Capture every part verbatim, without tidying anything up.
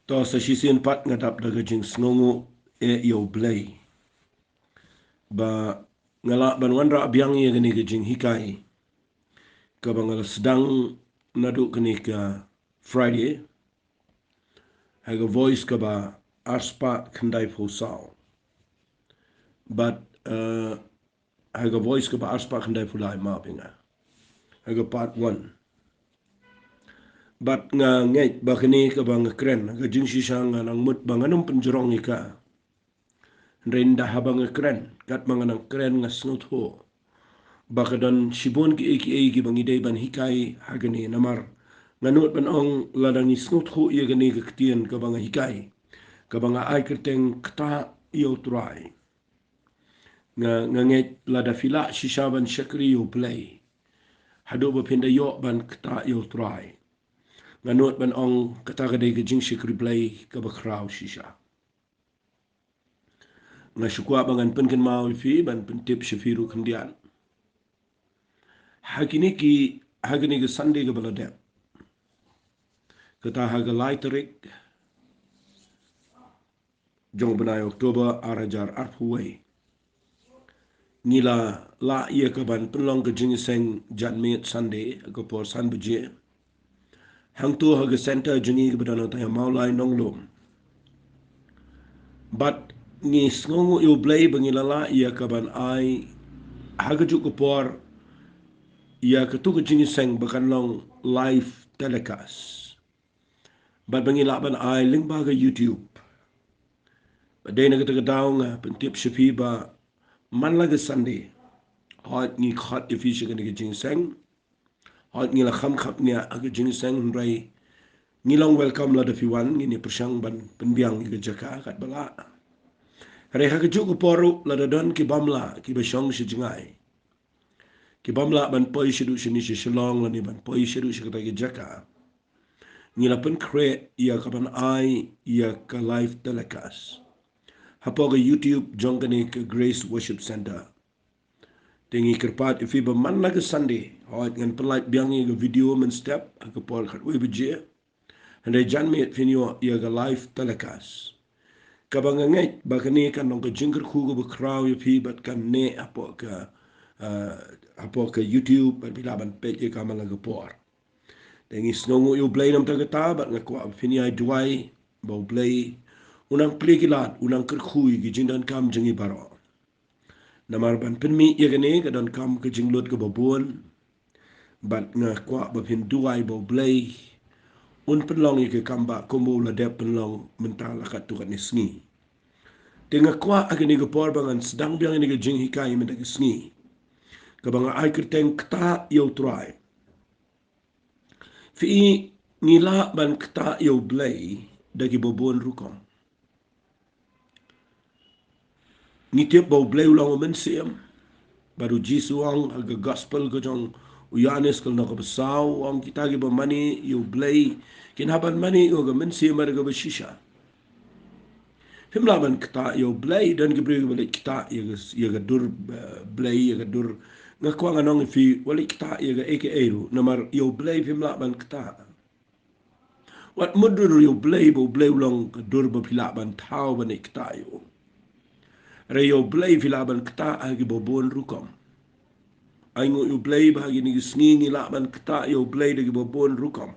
To sa shisien pat nga dap da ka jingsngewnguh ïa u Blei ba nga lah ban wanrah biang ïa kane ka jinghikai kaba nga la sdang naduh kane ka Friday ha ka voice kaba arspah khyndai phew saw. Bad uh, ha ka voice kaba arspah khyndai phew lai, ma pynga ha ka part one. Bad nga ngeit ba kane kaba nga kren ha ka jingshisha nga nang mut ba nga nang pynjrong ïa ka. Hynrei ynda haba nga kren, katba nga nang kren nga sngewthuh ba ka don shibun kiei kiei kiba ngi dei ban hikai ha kane namar nga nud ban ong lada ngi sngewthuh ïa kane ka ktien kaba nga hikai, kaba nga ai kyrteng Ktah ïa u Trai. Nga, nga ngeit lada phi lah shisha ban shakri ïa u Blei haduh ba phin da ïoh ban ktah ïa u Trai, nga nud ban ong kata ka dei ka jingshakri Blei kaba khraw shisha. Nga shu kwah ba ngan pynkynmaw ïa phi, ban pyntip sha phi ruh khyndiat. Ha kine ki, ha kine ki Sunday kaba la dep, kata ha ka lai tarik jong u bnai October ar hajar arphew wei, ngi la lah ïa ka ban pynlong ka jingïaseng janmiet Sunday ha ka por san baje hangto ha ka center jong ngi kaba don ha Mawlai Nonglum. Bad ngi sngewnguh ïa u Blei ba ngi la lah ïa ka ban ai ha kajuh ka por ïa kato ka jingïaseng ba kan long live telecast. Bad ba ngi lah ban ai lyngba ka YouTube. Bad dei na kata ka daw nga pyntip sha phi ba man la ka Sunday, hooid ngi khot ïa phi sha kane ka jingïaseng. Hooid ngi la kham khapngiah ha ka jingïaseng, hynrei ngi long welcome lada phi wan, ngin ïa pyrshang ban pynbiang ïa ka jaka katba lah. Hynrei ha kajuh ka por ruh lada don ki bym lah, kiba shong sha jngai, ki bym lah ban poi shaduh shane sha Shillong lane ban poi shaduh sha kata ka jaka, ngi la pynkhreh ïa ka ban ai ïa ka live telecast hapoh ka YouTube jong kane ka Grace Worship Center. Te ngi kyrpad ïa phi ba man la ka Sunday, hooid ngan pynlait biang ïa ka video mynstep ha ka por khatwei baje. Hynrei janmiet phin ïoh ïa ka live telecast, kaba nga ngeit ba kane kan long ka jingkyrkhu kaba khraw ïa phi bad kan neh hapoh ka, ah, hapoh ka YouTube bad phi lah ban peit ïa ka man la ka por. Te ngi sngewnguh ïa u Blei namar kata bad nga kwah ba phin ïai duwai ba u Blei u nang plie ki lad, u nang kyrkhu ïa ki jingdonkam jong ngi baroh. Namar ban pynmih ïa kane ka donkam ka jinglut kaba bun. Bad nga kwah ba phin duwai ba u Blei un pynlong ïa ka kam ba kumba u la dep pynlong mynta la katto katne sngi. Te nga kwah ha kane ka por ba ngan sdang biang ïa kane ka jinghikai mynta ka sngi, kaba nga ai kyrteng Ktah ïa u Trai. Phi i, ngi lah ban ktah ïa u Blei da kiba bun rukom. Ngi tip ba u Blei u long u Mynsiem. Bad u Jisu u ong ha ka gospel ka jong u Ïoannis ka lynnong kaba saw, u ong kita kiba mane ïa u Blei kin hap ban mane ïa u ha ka mynsiem bad ha kaba shisha. Phim lah ban ktah ïa u Blei, don ki briew kiba leit ktah ïa ka, ïa ka dur, eh, Blei, ïa ka dur. Nga kwah ngan ong ïa phi, wat leit ktah ïa kaei kaei ruh, namar ïa u Blei phim lah ban ktah. Wat mutdur ïa u Blei ba u Blei u long ka dur ba phi lah ban thaw ban leit ktah ïa u. Hynrei ïa u Blei phi lah ban ktah ha kiba bun rukom. Ainguh ïa u Blei ba ha kine ki sngi ngi lah ban ktah ïa u Blei da kiba bun rukom.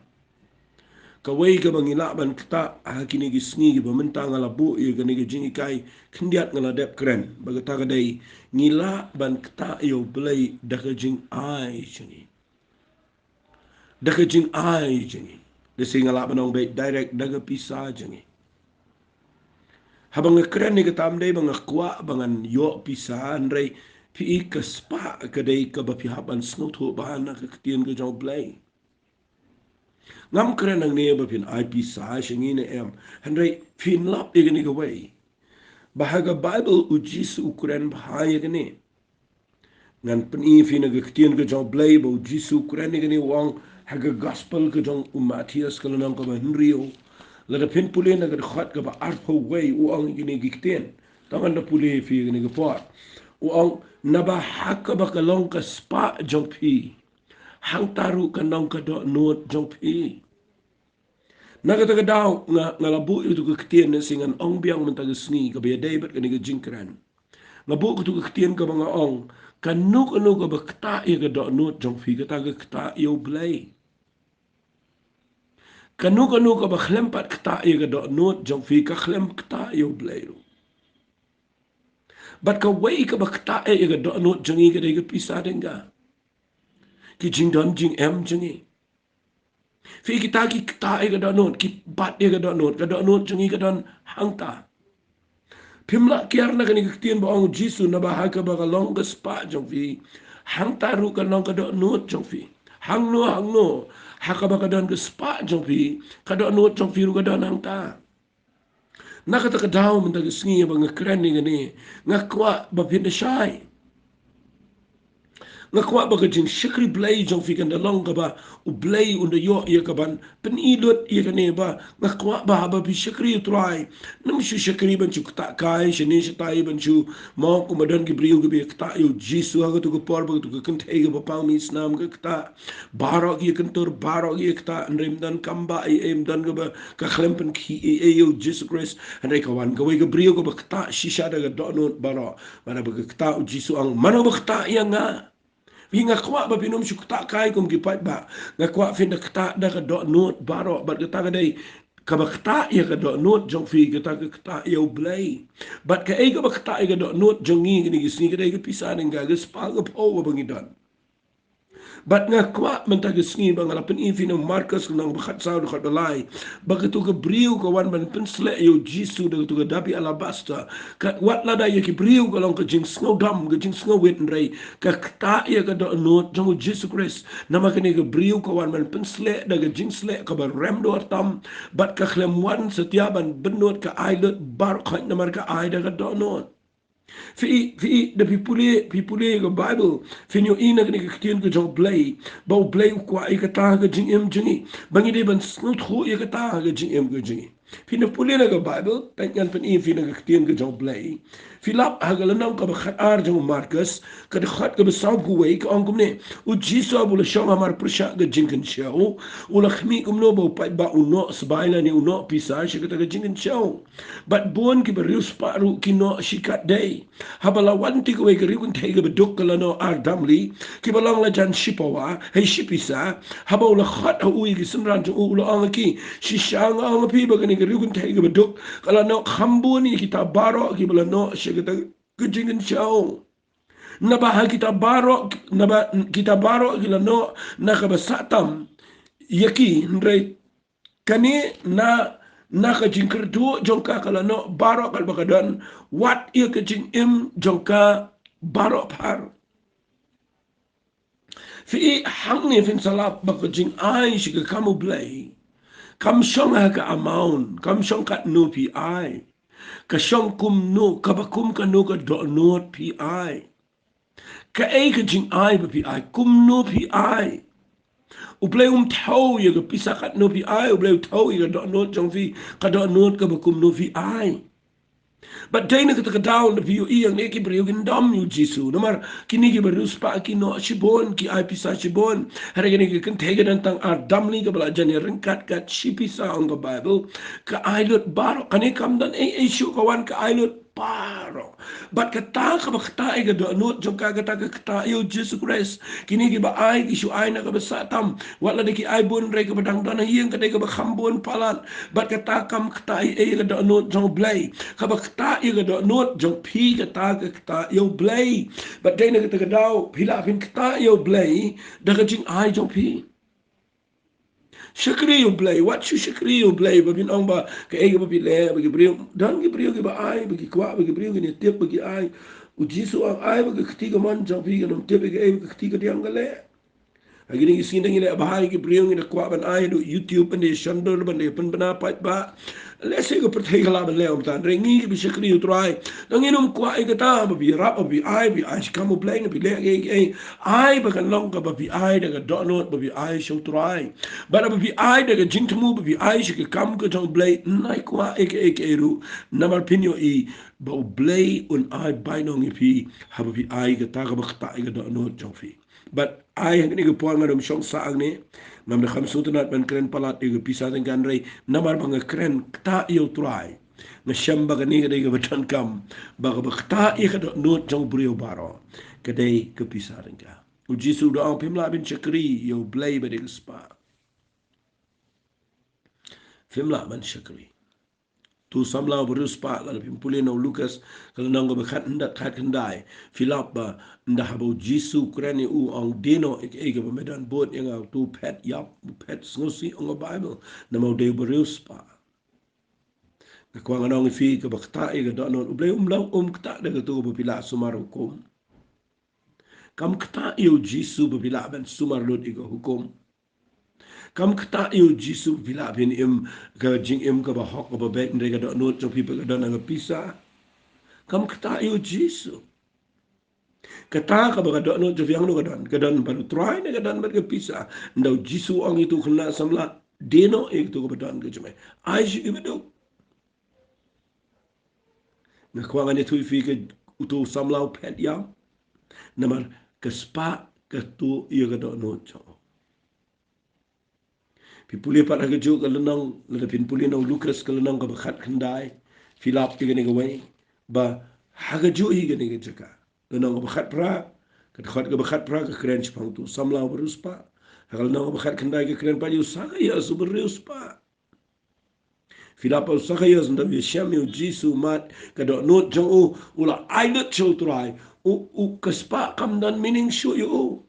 Kawei kaba ngi lah ban ktah ha kine ki sngi kiba mynta nga la buh ïa kane ka jinghikai, khyndiat nga la dep kren, ba kata ka dei, ngi lah ban ktah ïa u Blei da ka jingai jong ngi. Da ka jingai jong ngi. Lehse nga lah ban ong beit direct da ka pisa jong ngi. Haba nga kren ïa kata ym dei ba nga kwah ba ngan ïoh pisa, hynrei phi i, ka spah ka dei kaba phi hap ban sngewthuh bha na ka ktien ka jong u Blei. Ngam kren hangne ba phin ai pisa sha ngi ne em. Hynrei phin lap ïa kane kawei, ba ha ka Baibl u Jisu u kren bha ïa kane. Ngan pyni ïa phi na ka ktien ka jong u Blei ba u Jisu u kren ïa kane, u ong ha ka gospel ka jong u Mathaios ka lynnong kaba hynriew. Lada phin pule na ka dkhot kaba arphew wei u ong ïa kine ki ktien. Tang ngan da pule ïa phi ïa kane ka por. U ong, naba ha kaba ka long ka spah jong phi, hangta ruh kan long ka dohnud jong phi. Na kata ka daw nga, nga la buh ïa katu ka ktien, ne shi ngan ong biang mynta ka sngi kaba ïadei bad kane ka jingkren. Nga buh katu ka ktien kaba nga ong, kano kano kaba ktah ïa ka dohnud jong phi, kata ka ktah ïa U Blei. Kano kano kaba khlem pat ktah ïa ka dohnud jong phi, ka khlem ktah ïa U Blei ruh. Bad kawei kaba ktah ïa ka dohnud jong ngi ka dei ka pisa dengka, ki jingdon jingem jong ngi. Phi, kita ki ktah ïa ka dohnud, ki bat ïa ka dohnud, ka dohnud jong ngi ka don hangta. Phim lah kiar na kane ka ktien ba ong U Jisu, naba ha kaba ka long ka spah jong phi, hangta ruh ka long ka dohnud jong phi. Hangno hangno ha kaba ka don ka spah jong phi, ka dohnud jong phi ruh ka don hangta. Na kata ka daw mynta ka sngi ba nga kren ïa kane, nga kwah ba phin da shai. Nga kwah ba ka jingshakri Blei jong phi kan da long kaba U Blei un da ïoh ïa kaban pyni lut ïa kane ba nga kwah ba haba phi shakri U Trai, nym shu shakri ban shu ktah kai shane shatai, ban shu mut kumba don ki briew kiba ktah ïa U Jisu ha katu ka por, ba katu ka kynthei kaba pang mih snam ka ktah. Baroh ki ïa kyntur, baroh ki ïa ktah, hynrei ym don kam ba ei ei, ym don kaba ka khlem pynkhih ei ei ïa U Jisu Khrist. Hynrei ka wan kawei ka briew kaba ktah shisha da ka dohnud baroh. Bad haba ka ktah, U Jisu ong, mano ba ktah ïa nga? Phi, nga kwah ba phin nym shu ktah kai kum ki paidbah. Nga kwah phin da ktah da ka dohnud baroh. Bad kata ka dei kaba ktah ïa ka dohnud jong phi, kata ka ktah ïa U Blei. Bad kaei kaba ktah ïa ka dohnud jong ngi kine ki sngi ka dei ka pisa dengka, ka spah ka phew kaba ngi don. Bad nga kwah mynta ka sngi ba nga la pyni phi na u Markos lynnong ba khatsaw dkhot ba lai, ba katu ka briew ka wan ban pynsleh ïa U Jisu da katu ka dabi alabasta. Ka, wat lada ïa ki briew ka long ka jingsngewdom, ka jingsngewwit, hynrei ka ktah ïa ka dohnud jong U Jisu Khrist. Namar kane ka briew ka wan ban pynsleh da ka jingsleh kaba rem dor tam, bad ka khlem wan satia ban bynnud ka ai lut baroh khoit, namar ka ai da ka dohnud. Phi, phi, da phi pule, phi pule ka Baibl, phin ïohi na kane ka ktien ka jong U Blei ba U Blei u kwah ïa kata ha ka jingim jong ngi, ba ngi dei ban sngewthuh ïa kata ha ka jingim ka jong ngi. Phin da pule na ka Baibl, tang ngan pyni phi na ka ktien ka jong U Blei. Phi lap ha ka lynnong kaba khatar jong u Markos, ka dkhot kaba sawphew wei, ka ong kumne: U Jisu haba u la shong hamar pyrshah ka jingkynshew, u la khmih kumno ba u paidbah u noh sbai lane u noh pisa sha kata ka jingkynshew. Bad bun kiba riewspah ruh ki noh shikatdei. Haba la wan kawei ka riew kynthei kaba duk, ka la noh ar damli, kiba long la jan shi pawa, hei shi pisa. Haba u la khot ha u ïa ki synran jong u, u la ong ha ki: Shisha nga ong ha phi ba kane ka riew kynthei kaba duk ka la noh kham bun ïa kita baroh kiba la noh sha kata ka jingkynshew. Naba ha kita baroh, naba kita baroh ki la noh na kaba sah tam ïa ki, hynrei kane na, na ka jingkyrduh jong ka, ka la noh baroh katba ka don, wat ïa ka jingim jong ka baroh phar. Phi, hangne phin sa lap ba ka jingai sha ka kam U Blei kam shong ha ka amount, kam shong katno phi ai. Ka shong kumno, kaba kum kano ka dohnud phi ai. Kaei ka jingai ba phi ai, kumno phi ai. U Blei um thew ïa ka pisa katno phi ai, U Blei u thew ïa ka dohnud jong phi, ka dohnud kaba kumno phi ai. Bad dei na kata ka daw da phi ïohi hangne ki briew kin dom ïa U Jisu. Namar kine kiba riewspah ki noh shibun, ki ai pisa shibun. Hynrei kane ka kynthei ka don tang ar damli kaba la jan ïa ryngkat kat shi pisa, ong ka Baibl. Ka ai lut baroh, kane kam don ei ei shuh, ka wan ka ai lut baroh. Bad kata kaba ktah ïa ka dohnud jong ka, kata ka ktah ïa U Jisu Khrist. Kine kiba ai ki shu ai na kaba sah tam. Wat lada ki ai bun, hynrei kaba dang don ha ïing ka dei kaba kham bun palat. Bad kata kam ktah ei ei ïa ka dohnud jong U Blei. Kaba ktah ïa ka dohnud jong phi, kata ka ktah ïa U Blei. Bad dei na kata ka daw phi lah phin ktah ïa U Blei da ka jingai jong phi. Shakri ïa U Blei, wat shu shakri ïa U Blei ba phin ong ba kaei kaba phi leh, ba ki briew, don ki briew kiba ai, ba ki kwah, ba ki briew kin ïa tip, ba ki ai. U Jisu u ong, ai ba ka kti kamon jong phi kan ym tip ïa kaei ba ka kti kadiang ka leh. Ha kine ki sngi ngi leh bha ïa ki briew, ngi da kwah ban ai haduh YouTube, ban da shon dur, ban da pynbna paidbah. Lehse ka pyrthei ka lah ban leh kumta, hynrei ngi kiba shakri ïa U Trai, ngi nym kwah ïa kata, ba phi ïarap, ba phi ai, ba phi ai sha ka kam U Blei, ba phi leh kaei kaei. Ai ba kan long kaba phi ai da ka dohnud, ba phi ai sha U Trai. Bad haba phi ai da ka jingthmu, ba phi ai sha ka kam ka jong U Blei, ym kwah ïa kaei kaei ruh. Namar phin ïohi ba U Blei un ai bainong ïa phi haba phi ai kata kaba ktah ïa ka dohnud jong phi. Bad ai hangne ka por nga dum shong sah hangne. Ngam da kham sngewtynnat ban kren palat ïa ka pisa tyngka hynrei namar ba nga kren ktah ïa u Trai, nga shem ba kane ka dei kaba donkam, ba kaba ktah ïa ka dohnud jong u briew baroh ka dei ka pisa tyngka. U Jisu u da ong phim lah ban shakri ïa u Blei bad ïa ka spah. Phim lah ban shakri. Utu u samla uba riewspah, lada phin pule na u Lukas ka lynnong kaba khatkhyndai, khatkhyndai, phi lap ba ynda haba u Jisu u kren ïa u, u ong, dei noh ïa kaei kaba me don bud ïa nga, utu u phet ïap, u phet sngewsih, ong ka Baibl, namar u dei uba riewspah. Nga kwah ngan ong ïa phi, kaba ktah ïa ka dohnud, U Blei um long, um ktah da kato kaba phi lah sumar hukum. Kam ktah ïa u Jisu ba phi lah ban sumar lut ïa ka hukum. Kam ktah ïa u Jisu ba phi lah ban im ka jingim kaba hok kaba beit, hynrei ka dohnud jong phi pat ka don ha ka pisa. Kam ktah ïa u Jisu. Kata kaba ka dohnud jong phi hangno ka don? Ka don bad u Trai ne ka don bad ka pisa? Ynda u Jisu u ong ïa utu u khynnah samla, dei noh ïa kato kaba don ka jong me. Ai shuh ïa u baduk. Nga kwah ngan ïathuh ïa phi, ka utu u samla u phet ïap namar ka spah ka tuh ïa ka dohnud jong u. Phi pule pat ha kajuh ka lynnong, lada phin pule na u Lukas ka lynnong kaba khatkhyndai, phi lap ïa kane kawei, ba ha kajuh hi kane ka jaka. Lynnong kaba khatphra, ka dkhot kaba khatphra ka kren shaphang utu u samla uba riewspah. Ha ka lynnong kaba khatkhyndai ka kren pat ïa u Sakaios uba riewspah. Phi lap, u Sakaios ynda u ïashem ïa u Jisu, mad ka dohnud jong u, u la ai lut sha u Trai. U, u, ka spah kam don meaning shuh ïa u.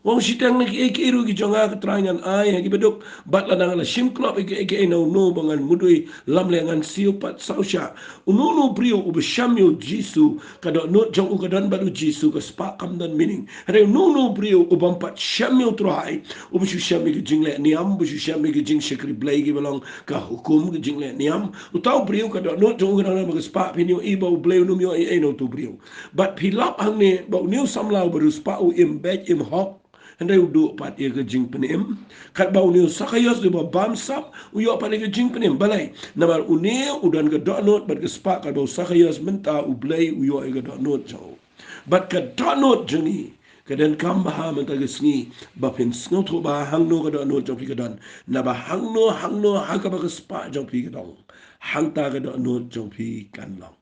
U ong, shiteng na kiei kiei ruh ki jong nga, ko Trai, ngan ai ha ki baduk. Bad lada nga la shim klop ïa kiei kiei na uno ba ngan mudui, lamler ngan siew pat saw shah. Uno uno u briew uba shem ïa u Jisu, ka dohnud jong u ka don bad u Jisu, ka spah kam don meaning. Hynrei uno uno u briew u bym pat shem ïa u Trai, uba shu shem ïa ka jingleh niam, uba shu shem ïa ka jingshakri Blei kiba long ka hukum, ka jingleh niam, uta u briew ka dohnud jong u ka don bad ka spah. Phin ïohi ba U Blei un ym ïoh ei ei na utu u briew. Bad phi lap hangne ba une u samla uba riewspah u im beit, im hok, hynrei u duh pat ïa ka jingpynim. Katba une u Sakaios uba bamsap u ïoh pat ïa ka jingpynim. Balei? Namar une u don ka dohnud bad ka spah, katba u Sakaios mynta U Blei u ïoh ïa ka dohnud jong u. Bad ka dohnud jong ngi ka donkam bha mynta ka sngi ba phin sngewthuh bha hangno ka dohnud jong phi ka don. Naba hangno hangno ha kaba ka spah jong phi ka don, hangta ka dohnud jong phi kan long.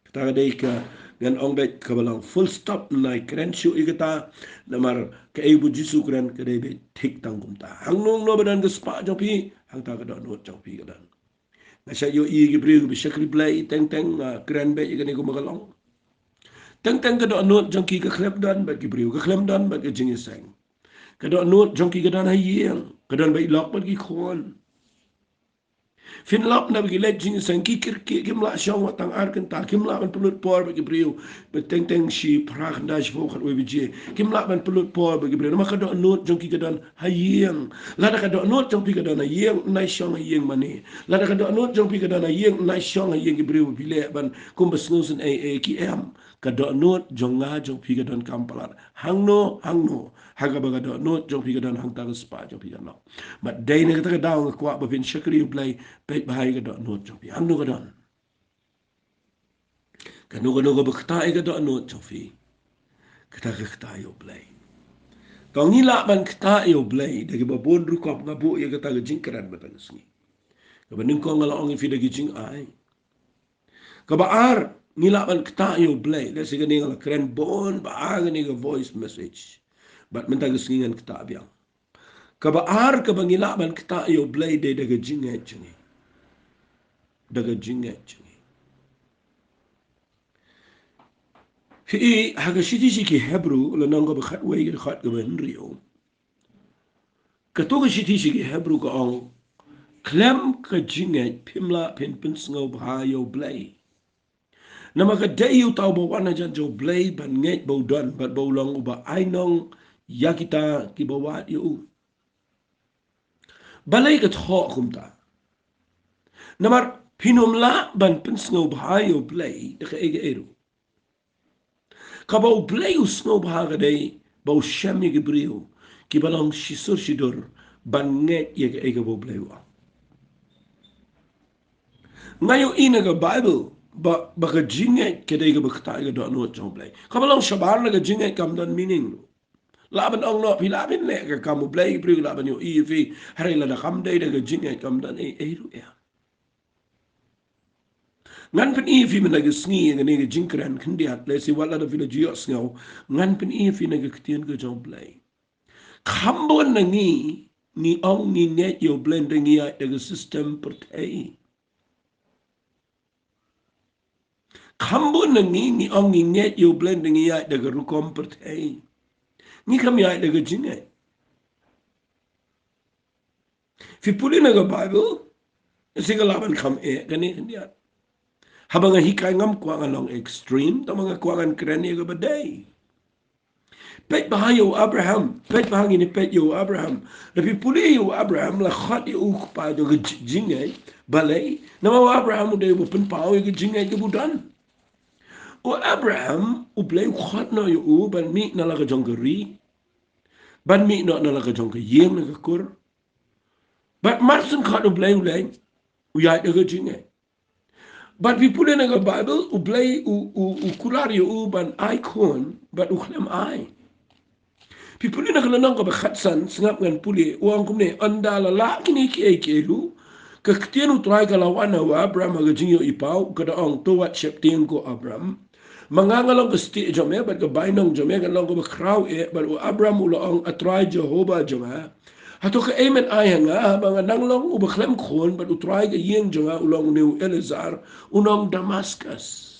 Kata ka dei ka, ngan ong beit, kaba long full stop, ym nai kren shuh ïa kata. Namar kaei ba u Jisu u kren ka dei beit thik tang kumta. Hangno hangno ba don ka spah jong phi, hangta ka dohnud jong phi ka don. Nga shait ïohi ïa ki briew kiba shakri Blei, teng teng, ah, kren beit ïa kane kumba ka long. Teng teng ka dohnud jong ki ka khlem don bad ki briew, ka khlem don bad ka jingïaseng. Ka dohnud jong ki ka don ha ïing, ka don ba i lok bad ki khun. Phin lap na ba ki leit jingïaseng, ki kyrkieh, kim lah shong wat tang ar kynta, kim lah ban pynlut por bad ki briew. Ba teng teng shi phra kynta, shiphew khatwei baje, kim lah ban pynlut por bad ki briew. Namar ka dohnud jong ki ka don ha ïing. Lada ka dohnud jong phi ka don ha ïing, ym nai shong ha ïing mane. Lada ka dohnud jong phi ka don ha ïing, ym nai shong ha ïing ki briew ba phi leh ban kum ba sngewsynei ei ei, ki em. Ka dohnud jong nga jong phi ka donkam palat. Hangno hangno ha kaba ka dohnud jong phi ka don, hangta ka spah jong phi kan long. Bad dei na kata ka daw nga kwah ba phin shakri ïa U Blei, peit bha ïa ka dohnud jong phi. Hangno ka don? Kano kano kaba ktah ïa ka dohnud jong phi, kata ka ktah ïa U Blei. To ngi lah ban ktah ïa U Blei da kiba bun rukom, nga buh ïa kata ka jingkren mynta ka sngi. Kaba nyngkong nga la ong ïa phi da ki jingai. Kaba ar, ngi lah ban ktah ïa U Blei. Lehse kane nga la kren bun bha ha kane ka voice message. Bad mynta ka sngi ngan ktah biang. Kaba ar kaba ngi lah ban ktah ïa U Blei dei da ka jingngeit jong ngi. Da ka jingngeit jong ngi. Phi i ha ka shithi sha ki Hebru, lynnong kaba khatwei, ka dkhot kaba hynriew. Kato ka shithi sha ki Hebru ka ong, khlem ka jingngeit phim lah phin pynsngewbha ïa U Blei. Namar ka dei uta uba wan hajan jong U Blei ban ngeit ba u don bad ba u long uba ai nong ïa kita kiba wad ïa u. Balei ka thoh kumta? Namar phin ym lah ban pynsngewbha ïa U Blei da kaei kaei ruh. Kaba U Blei u sngewbha ka dei ba u shem ïa ki briew kiba long shisur shidur ban ngeit ïa kaei kaba U Blei u ong. Nga ïohi na ka Baibl ba, ba ka jingngeit ka dei kaba ktah ïa ka dohnud jong U Blei. Kaba long shabar na ka jingngeit kam don meaning ruh. Lah ban ong noh, phi lah ban leh ka kam U Blei, briew lah ban ïohi ïa phi. Hynrei lada kam dei da ka jingngeit, kam don ei ei ruh ïa. Ngan pyni ïa phi mynne ka sngi ïa kane ka jingkren khyndiat, lehse wat lada phi la ju ïohsngew. Ngan pyni ïa phi na ka ktien ka jong U Blei. Kham bun na ngi, ngi ong ngi ngeit ïa U Blei, hynrei ngi ïaid da ka system pyrthei. Kham bun na ngi, ngi ong ngi ngeit ïa U Blei, hynrei ngi ïaid da ka rukom pyrthei. Ngi kham ïaid da ka jingngeit. Phi pule na ka Bible, shi ka lah ban kham eh kane khyndiat. Haba nga hikai ngam kwah ngan long extreme, tangba nga kwah ngan kren ïa kaba dei. Peit bha ïa u Abraham, peit bha, ngin ïa peit ïa u Abraham. Lada phi pule ïa u Abraham, la khot ïa u kpa jong ka ji-, jingngeit, balei? Namar u Abraham u dei uba pynpaw ïa ka jingngeit kaba u don. U Abraham, U Blei u khot noh ïa u ban mih na la ka jong ka ri, ban mih noh na la ka jong ka ïing na ka kur. Bad mar syn khot U Blei u leit, u ïaid da ka jingngeit. Bad phi pule na ka Bible, U Blei u, u, u kular ïa u ban ai khun, bad u khlem ai. Phi pule na ka lynnong kaba khatsan, sngap ngan pule, u ong kumne, ynda la lah kine kiei kiei ruh, ka ktien U Trai ka la wan ha u Abraham ha ka jingïohi paw, ka da ong, to wat sheptieng ko Abraham. Ma nga nga long ka stieh jong me, bad ka bainong jong me kan long kaba khraw eh, bad u Abraham u la ong, A Trai Jehobah jong nga, hato kaei men ai ha nga, haba nga nang long uba khlem khun, bad u trai ka ïing jong nga u long une u Eliezer, u nong Damaskus.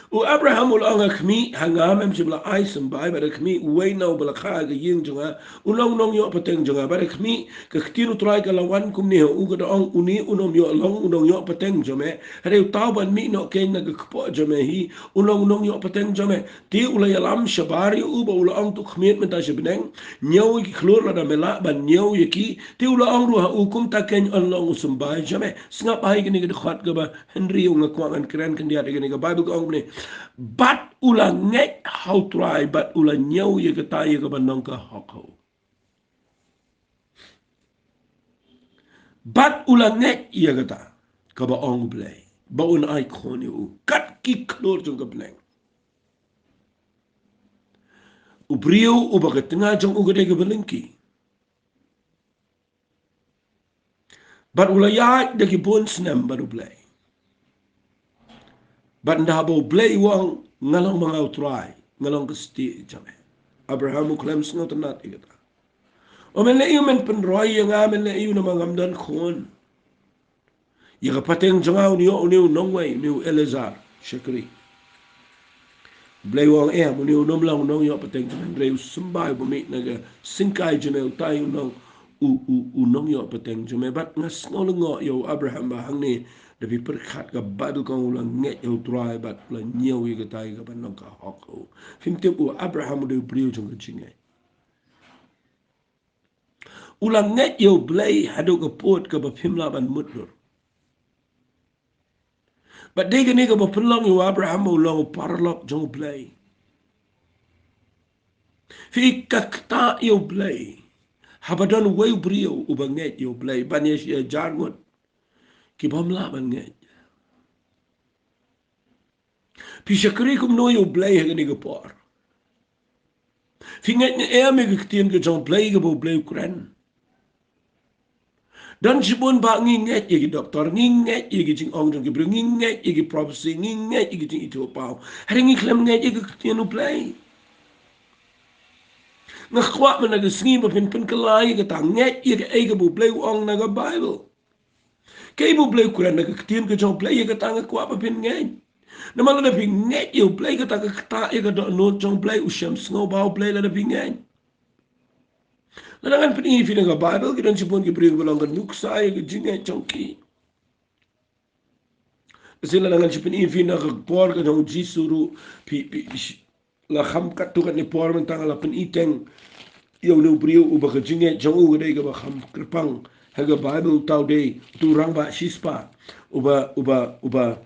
U Abraham u la ong, Ha khmih, ha nga mem shym la ai symbai, bad ha khmih uwei na uba la kha ha ka ïing jong nga, u long u nongïoh pateng jong nga, bad ha khmih, ka ktien U Trai ka la wan kumne ha u, ka da ong, une un ym ïoh long u nongïoh pateng jong me, hynrei uta uban mih noh kein na ka kpoh jong me hi, un long u nongïoh pateng jong me. Te u la ïalam shabar ïa u bad u la ong, to khmied mynta sha bneng, ñiew ïa ki khlur lada me lah ban ñiew ïa ki. Te u la ong ruh ha u, kumta kein yn long u symbai jong me. Sngap bha ïa kane ka dkhot kaba hynriew, nga kwah ngan kren khyndiat ïa kane, ka Bible ka ong kumne, bad u la ngeit ha U Trai, bad u la ñiew ïa kata ïa kaba nong ka hok ha u. Bad u la ngeit ïa kata kaba ong U Blei, ba un ai khun ïa u kat ki khlur jong ka bneng. U briew uba ka tnga jong u ka dei kaba lyngkhi. Bad u la ïaid da ki bun snem bad U Blei. Bad ynda haba U Blei u ong, nga long ma nga U Trai, nga long ka stieh jong me, Abraham u khlem sngewtynnat ïa kata. O men leh aïu, men pynroi ïa nga, men leh aïu namar ngam don khun. Ïa ka pateng jong nga un ïoh une u nongwei, une u Eliezer, shakri. Blei u ong em, une u nym long u nongïoh pateng jong me, hynrei u symbai uba mih na ka syngkai jong me, utai u long u, u, u nongïoh pateng jong me. Bad nga sngew lyngngoh ïa u Abraham ba hangne, da phi pyrkhat ka Bible ka ong u la ngeit ïa U Trai bad u la ñiew ïa kata ïa kaba nong ka hok ha u. Phim tip u Abraham u dei u briew jong ka jingngeit. U la ngeit ïa U Blei haduh ka pud kaba phim lah ban mutdur. Bad dei kane kaba pynlong ïa u Abraham u long u paralok jong U Blei. Phi, ka ktah ïa U Blei, haba don uwei u briew uba ngeit ïa U Blei, ban ïa shi hajar ngut ki bym lah ban ngeit. Phi shakri kumno ïa U Blei ha kane ka por? Phi ngeit ne em ïa ka ktien ka jong U Blei kaba U Blei u kren? Don shibun ba ngi ngeit ïa ki doktor, ngi ngeit ïa ki jingong jong ki briew, ngi ngeit ïa ki prophecy, ngi ngeit ïa ki jingithuhpaw, hynrei ngi khlem ngeit ïa ka ktien U Blei. Nga kwah mynta ka sngi ba phin pynkylla ïa kata, ngeit ïa kaei kaba U Blei u ong na ka Bible. Kaei ba U Blei u kren na ka ktien ka jong U Blei, ïa kata nga kwah ba phin ngeit. Namar lada phi ngeit ïa U Blei, kata ka ktah ïa ka dohnud jong U Blei, u shem sngewbha U Blei lada phi ngeit. Lada ngan pyni ïa phi na ka Bible, ki don shibun ki briew ba long ka nuksa ïa ka jingngeit jong ki. Lehse lada ngan shu pyni ïa phi na ka por ka jong U Jisu ruh, phi, phi, phi, la kham katto katne por mynta nga la pyni teng ïa une u briew uba ka jingngeit jong u ka dei kaba kham kyrpang ha ka Bible, uta u dei utu u rangbah shispah uba, uba, uba,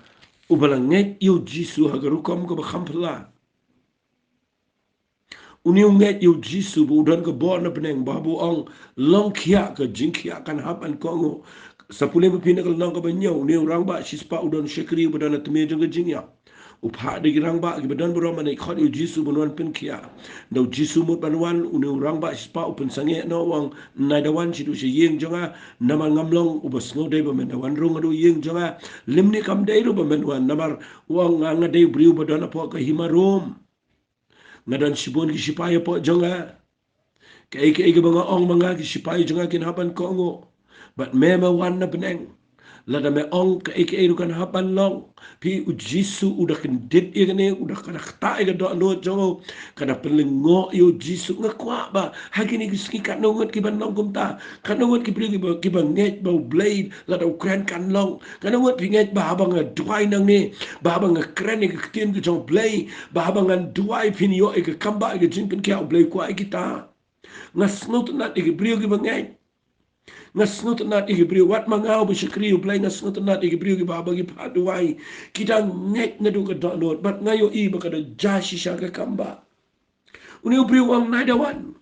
uba la ngeit ïa U Jisu ha ka rukom kaba kham phylla. Une u ngeit ïa U Jisu ba u don ka bor na bneng, ba haba u ong long khiah, ka jingkhiah kan hap ban kohnguh. Sa pule ma phi na ka lynnong kaba hynñiew, une u rangbah shispah u don shakri uba don ha tmier jong ka jingïap. U phah da ki rangbah kiba don burom ban ïakhot ïa u Jisu ban wan pynkhiah. Hynda u Jisu mut ban wan, une u rangbah shispah u pynsangeh noh, u ong, "Nai da wan shaduh sha ïing jong nga, namar ngam long uba sngewdei ba men da wan rung haduh ïing jong nga. Lymne kam dei ruh ba men wan, namar," u ong, "nga, nga dei u briew ba don hapoh ka hima Rom. Nga don shibun ki shipai hapoh jong nga. Kaei kaei kaba nga ong ma nga, ki shipai jong nga kin hap ban kohnguh. Bad me, me wan na bneng. Lada me ong kaei kaei ruh kan hap ban long." Phi, u Jisu u da kyndit ïa kane, u da, ka da ktah ïa ka dohnud jong u, ka da pynlyngngoh ïa u Jisu. Nga kwah ba ha kine ki sngi katno ngut ki ban long kumta. Katno ngut ki briew kiba, kiba ngeit ba U Blei lada u kren kan long. Katno ngut phi ngeit ba haba nga duwai nangne, ba haba nga kren ïa ka ktien ka jong U Blei, ba haba ngan duwai phin ïoh ïa ka kam ba ïa ka jingpynkhiah, U Blei u kwah ïa kita. Nga sngewtynnat ïa ki briew kiba ngeit. Nga sngewtynnat ïa ki briew, wat ma nga uba shakri U Blei, nga sngewtynnat ïa ki briew kiba, haba ki phah duwai, ki dang ngeit naduh ka dohnud, bad nga ïohi ba ka da jia shisha ka kam ba. Une u briew u ong, "Nai da wan."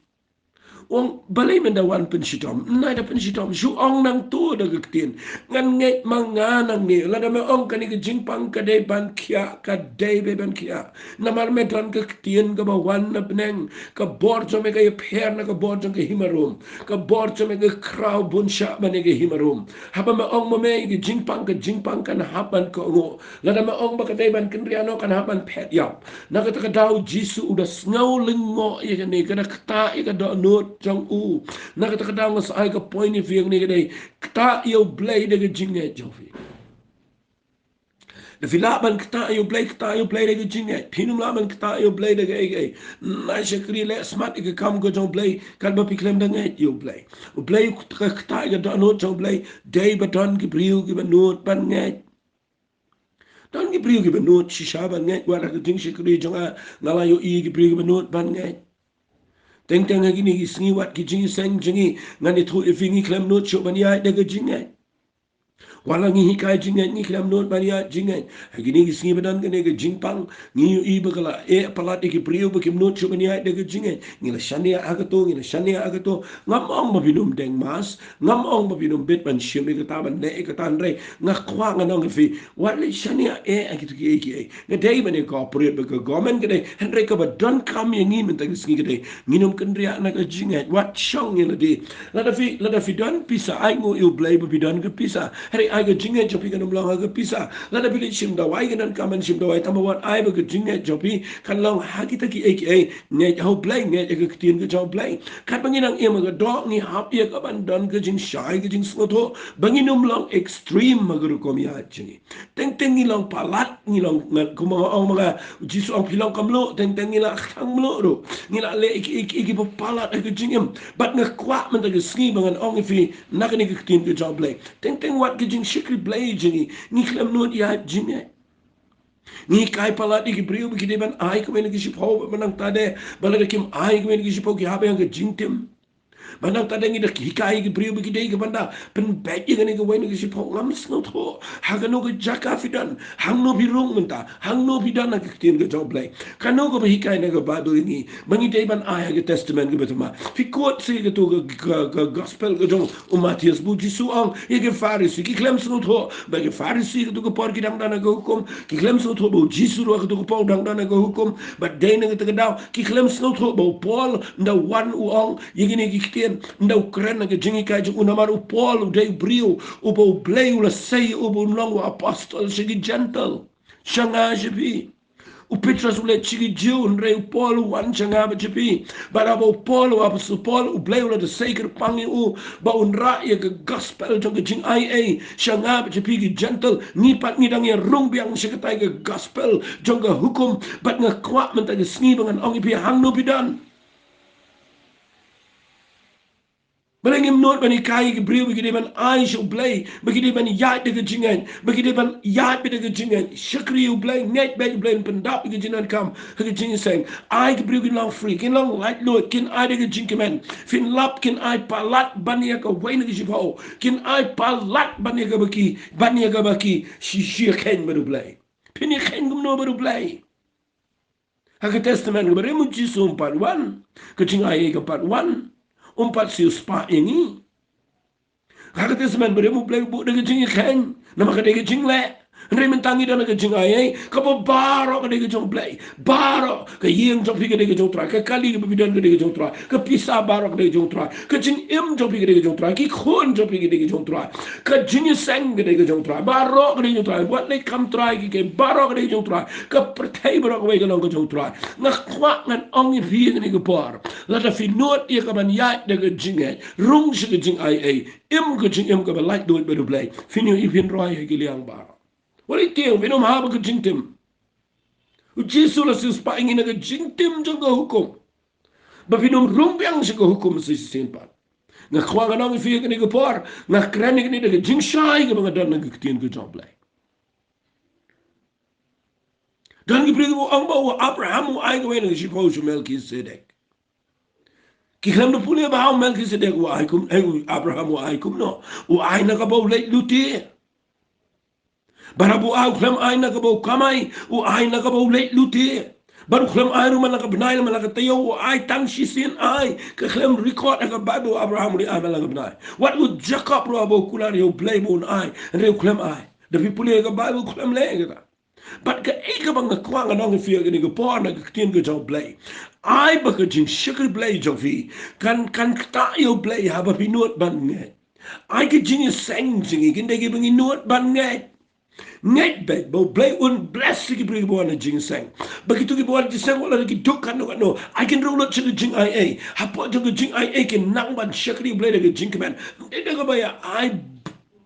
U ong, "Balei men da wan pynshitom? Nai da pynshitom. Shu ong nangto da ka ktien. Ngan ngeit ma nga nangne. Lada me ong kane ka jingpang ka dei ban khiah, ka dei beit ban khiah. Namar me don ka ktien kaba wan na bneng. Ka bor jong me ka ïapher na ka bor jong ka hima Rom. Ka bor jong me ka khraw bun shah ban ïa ka hima Rom. Haba me ong ma me ka jingpang, ka jingpang kan hap ban kohnguh. Lada me ong ba ka dei ban kynriah noh, kan hap ban phet ïap." Na kata ka daw u Jisu u da sngew lyngngoh ïa kane, ka da ktah ïa ka dohnud jong u. Na kata ka daw nga sa ai ka point of view ïa kane ka dei, ktah ïa U Blei da ka jingngeit jong phi. Da phi lah ban ktah ïa U Blei, ktah ïa U Blei da ka jingngeit. Phin ym lah ban ktah ïa U Blei da kaei kaei. Nai shakri, leh smat ïa ka kam ka jong U Blei, katba phi khlem da ngeit ïa U Blei. U Blei u ktah, ktah ïa ka dohnud jong U Blei, dei ba don ki briew kiba nud ban ngeit. Don ki briew kiba nud shisha ban ngeit, wat ha ka jingshakri jong nga, nga la ïohi ki briew kiba nud ban ngeit. Teng teng ha kine ki sngi, wat ki jingïaseng jong ngi, ngan ïathuh ïa phi, ngi khlem nud shuh ban ïaid da ka jingngeit. Wat la ngi hikai jingngeit, ngi khlem nud ban ïaid jingngeit. Ha kine ki sngi ba don kane ka jingpang, ngi ïohi ba ka la eh palat ïa ki briew ba kim nud shuh ban ïaid da ka jingngeit. Ngi la shaniah ha kato, ngi la shaniah ha kato. Ngam ong ba phin ym deng mask, ngam ong ba phin ym bit ban shim ïa kata, ban leh ïa kata, hynrei nga kwah ngan ong ïa phi, wat leit shaniah eh ha kito kiei kiei. Ka dei ban ïa cooperate bad ka government, ka dei, hynrei kaba donkam ïa ngi mynta ka sngi ka dei, ngin ym kynriah na ka jingngeit. Wat shong ïa lade. Lada phi, lada phi don pisa, ainguh ïa U Blei ba phi don ka pisa. Hynrei ai ka jingngeit jong phi kan ym long ha ka pisa. Lada phi leit shim dawai, kan donkam ban shim dawai, tangba wat ai ba ka jingngeit jong phi kan long ha kita kiei kiei. Ngeit ha U Blei, ngeit ha ka ktien ka jong U Blei. Katba ngi nang im ha ka doh, ngi hap ïa ka ban don ka jingshai, ka jingsngewthuh, ba ngin ym long extreme ha ka rukom ïaid jong ngi. Teng teng ngi long palat, ngi long, nga, kumba nga ong ma nga, u Jisu u ong, "Phi long ka mluh," teng teng ngi la khang mluh ruh. Ngi la leh ïa ki, ïa ki, ïa kiba palat ha ka jingim. Bad nga kwah mynta ka sngi ba ngan ong ïa phi, na kane ka ktien ka jong U Blei. Teng teng wat ka jingshakri Blei jong ngi, ngi khlem nud ïaid jingngeit. Ngi hikai palat ïa ki briew ba ki dei ban ai kawei na ka shiphew, ba nangta de, ba lada kim ai kawei na ka shiphew, ki hap ïa ka jingtim. Ba nangta de ngi da hikai ïa ki briew ba ki dei ki ban da pynbeit ïa kane kawei na ka shiphew. Ngam sngewthuh ha kano ka jaka phi don, hangno phi rung mynta, hangno phi don ha ka ktien ka jong U Blei. Kano kaba hikai na ka Baibl ïa ngi ba ngi dei ban ai ha ka Testament kaba thymmai? Phi quote sa ïa kato ka, ka, ka gospel ka jong u Mathaios, ba u Jisu u ong ïa ki Pharisi, ki khlem sngewthuh ba ki Pharisi kato ka por ki dang don ha ka hukum, ki khlem sngewthuh ba u Jisu ruh kato ka por u dang don ha ka hukum, bad dei na kata ka daw ki khlem sngewthuh ba u Paul ynda wan u ong ïa kine ki ktien, ynda u kren ha ka jinghikai jong u, namar u Paul u dei u briew uba U Blei u la sei ïa u ba un long u apostol sha ki Gentile, sha nga sha phi. U Petros u leit sha ki Jiw, hynrei u Paul u wan sha nga bad sha phi. Bad haba u Paul, u apostol Paul, U Blei u la da sei kyrpang ïa u ba un rah ïa ka gospel jong ka jingaiei sha nga bad sha phi ki Gentile. Ngi pat ngi dang ïa rung biang sha katai ka gospel jong ka hukum. Bad nga kwah mynta ka sngi ba ngan ong ïa phi, hangno phi don. Balei ngim nud ban hikai ïa ki briew ba ki dei ban ai sha U Blei, ba ki dei ban ïaid da ka jingngeit, ba ki dei ban ïaid beit da ka jingngeit? Shakri U Blei, ngeit beit U Blei, pyndap ïa ka jingdonkam ha ka jingïaseng. Ai ki briew kin long free, kin long laitluid, kin ai da ka jingkmen. Phin lap kin ai palat ban ïa kawei na ka shiphew, kin ai palat ban ïa kaba ki, ban ïa kaba ki shi, shi ïakheiñ bad U Blei. Phin ïakheiñ kumno bad U Blei? Ha ka Testament kaba rim u Jisu um pat wan, ka jingaiei ka pat wan, um pat siew spah ïa ngi. Ha ka Testament ba rim U Blei u buh da ka jingïakheiñ, namar ka dei ka jingleh. Hynrei mynta ngi don ha ka jingaiei, kaba baroh ka dei ka jong u Blei. Baroh, ka ïing jong phi ka dei ka jong u Trai, ka kali kaba phi don ka dei ka jong u Trai, ka pisa baroh ka dei ka jong u Trai, ka jingim jong phi ka dei ka jong u Trai, ki khun jong phi ka dei ka jong u Trai, ka jingïaseng ka dei ka jong u Trai, baroh ka dei ka jong u Trai, wat leh kam trai ki kei, baroh ka dei ka jong u Trai, ka pyrthei baroh kawei ka long ka jong u Trai. Nga kwah ngan ong ïa phi ha kane ka por, lada phi nud ïa ka ban ïaid da ka jingngeit, rung sha ka jingaiei, im ka jingim kaba laitluid bad u Blei, phin ïohi phin roi ha ki liang baroh. Wat leh tieng, phin ym hap ka jingtim. U Jisu u la siewspah ïa ngi na ka jingtim jong ka hukum, ba phin ym rung biang sha ka hukum shisien pat. Nga kwah ngan ong ïa phi ha kane ka por, nga kren ïa kane da ka jingshai kaba nga don na ka ktien ka jong u Blei. Don ki briew kiba ong ba u Abraham u ai kawei na ka shiphew sha u Melkisedek. Ki khlem da pule ba u Melkisedek u ai kum, eh, u Abraham u ai kumno. U ai na kaba u leit lute. Bad haba u ai u khlem ai na kaba u kamai, u ai na kaba u leit lute. Bad u khlem ai ruh man la ka bnai, man la ka taïew, u ai tang shisien ai. Ka khlem record ha ka Baibl u Abraham u dei ai man la ka bnai. Wat u Jakob ruh haba u kular ïa u Blei ba un ai, hynrei u khlem ai. Da phi pule ha ka Baibl u khlem leh kata. Bad kaei kaba nga kwah ngan ong ïa phi ha kane ka por na ka ktien ka jong u Blei. Ai ba ka jingshakri Blei jong phi kan, kan ktah ïa u Blei haba phi nud ban ngeit. Ai ka jingïaseng jong ngi kin dei kiba ngi nud ban ngeit. Ngeit beit ba u Blei un bless ïa ki briew kiba wan ha jingïaseng. Ba kito kiba wan ha jingïaseng wat la ki duk katno katno, ai kin rung lut sha ka jingaiei. Hapoh jong ka jingaiei kin nang ban shakri u Blei da ka jingkmen. Ym dei da kaba ïa ai